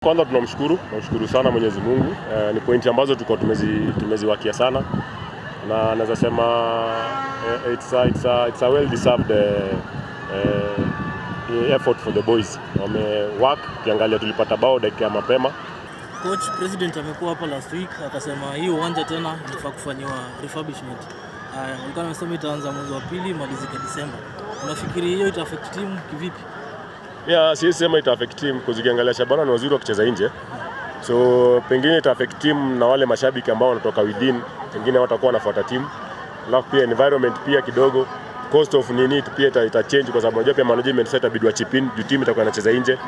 Kwanza tunamshukuru sana Mwenyezi Mungu. Ni pointi ambazo tulikuwa tumeziwakia sana na naweza sema it's a well deserved effort for the boys. Wame work, ukiangalia tulipata bao dakika ya mapema. Coach, president amekuwa hapa last week akasema hii uwanja tena inafaa kufanyiwa refurbishment. Haya, walikuwa wamesema itaanza mwezi wa pili malizike Disemba. Unafikiri hiyo ita affect team kivipi? Yeah, siwezi sema ita affect team because ukiangalia Shabana ni wazuri wakicheza nje. So pengine ita affect team na wale mashabiki ambao wanatoka within, pengine watakuwa wanafuata team. Alafu pia environment pia kidogo cost of nini pia ita change kwa sababu unajua pia management sasa itabidi wa chip in juu team itakuwa inacheza nje.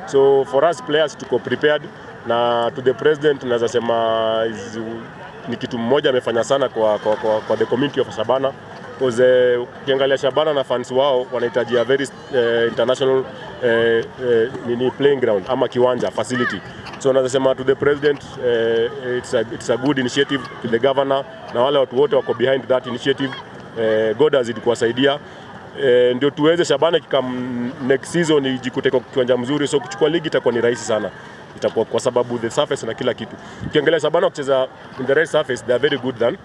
So for us players tuko prepared na to the president naweza sema ni kitu mmoja amefanya sana kwa the community of Shabana because ukiangalia Shabana na fans wao wanahitaji a very international nini playing ground ama kiwanja facility. So naweza sema to the president, it's a good initiative, to the governor na wale watu wote wako behind that initiative, God azidi kuwasaidia ndio tuweze Shabana ikicome next season ijikute kwa kiwanja mzuri, so kuchukua ligi itakuwa ni rahisi sana, itakuwa kwa sababu the surface na kila kitu. Ukiangalia Shabana wakicheza in the right surface, they are very good than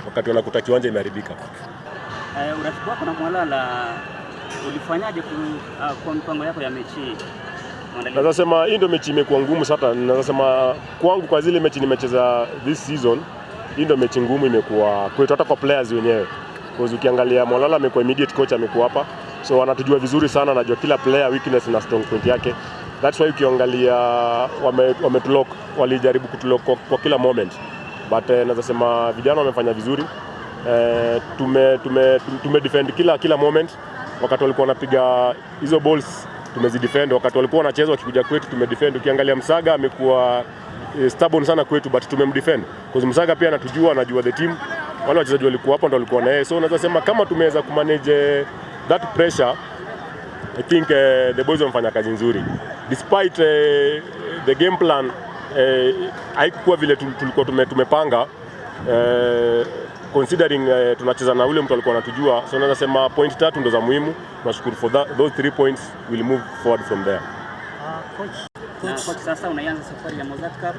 wakati wanakuta kiwanja imeharibika. Urafiki wako na Mwalala ulifanyaje kwa mipango yako ya mechi hii? Maandalizi. Naweza sema hii ndio mechi imekuwa ngumu sasa. Naweza sema kwangu kwa zile mechi nimecheza this season, hii ndio mechi ngumu imekuwa kwetu, hata kwa players wenyewe. Because ukiangalia Mwalala amekuwa immediate coach, amekuwa hapa, so anatujua vizuri sana, anajua kila player weakness na strong point yake. That's why ukiangalia wametulock, walijaribu kutulock kwa kila moment, but naweza sema vijana wamefanya vizuri. Tume defend kila moment wakati walikuwa wanapiga hizo balls, tumezidefend. Wakati walikuwa wanacheza wakikuja kwetu, tumedefend. Ukiangalia Msaga amekuwa stubborn sana kwetu, but tumemdefend because Msaga pia anatujua, anajua the team. Wale wachezaji walikuwa hapo ndo walikuwa na yeye, so unaweza sema kama tumeweza kumanage that pressure, I think the boys wamefanya kazi nzuri despite the game plan haikuwa vile tulikuwa tumepanga considering tunacheza na ule mtu alikuwa anatujua, so naweza sema point tatu ndo za muhimu. Tunashukuru for those 3 points, we'll move forward from there. Coach, na coach, sasa unaianza safari ya Mozzart Cup,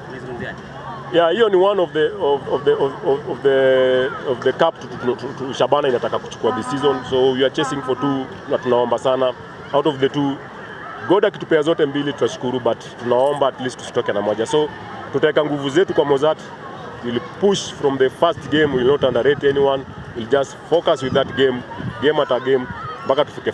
unaizungumziaje? Yeah, hiyo ni one of the cup Shabana inataka kuchukua this season, so we are chasing for two na tunaomba sana out of the two, God akitupea zote mbili tutashukuru, but tunaomba at least tusitoke na moja, so tutaweka nguvu zetu kwa Mozzart. We'll push from the first game, we'll not underrate anyone, we'll just focus with that game, game at a game mpaka tufike final.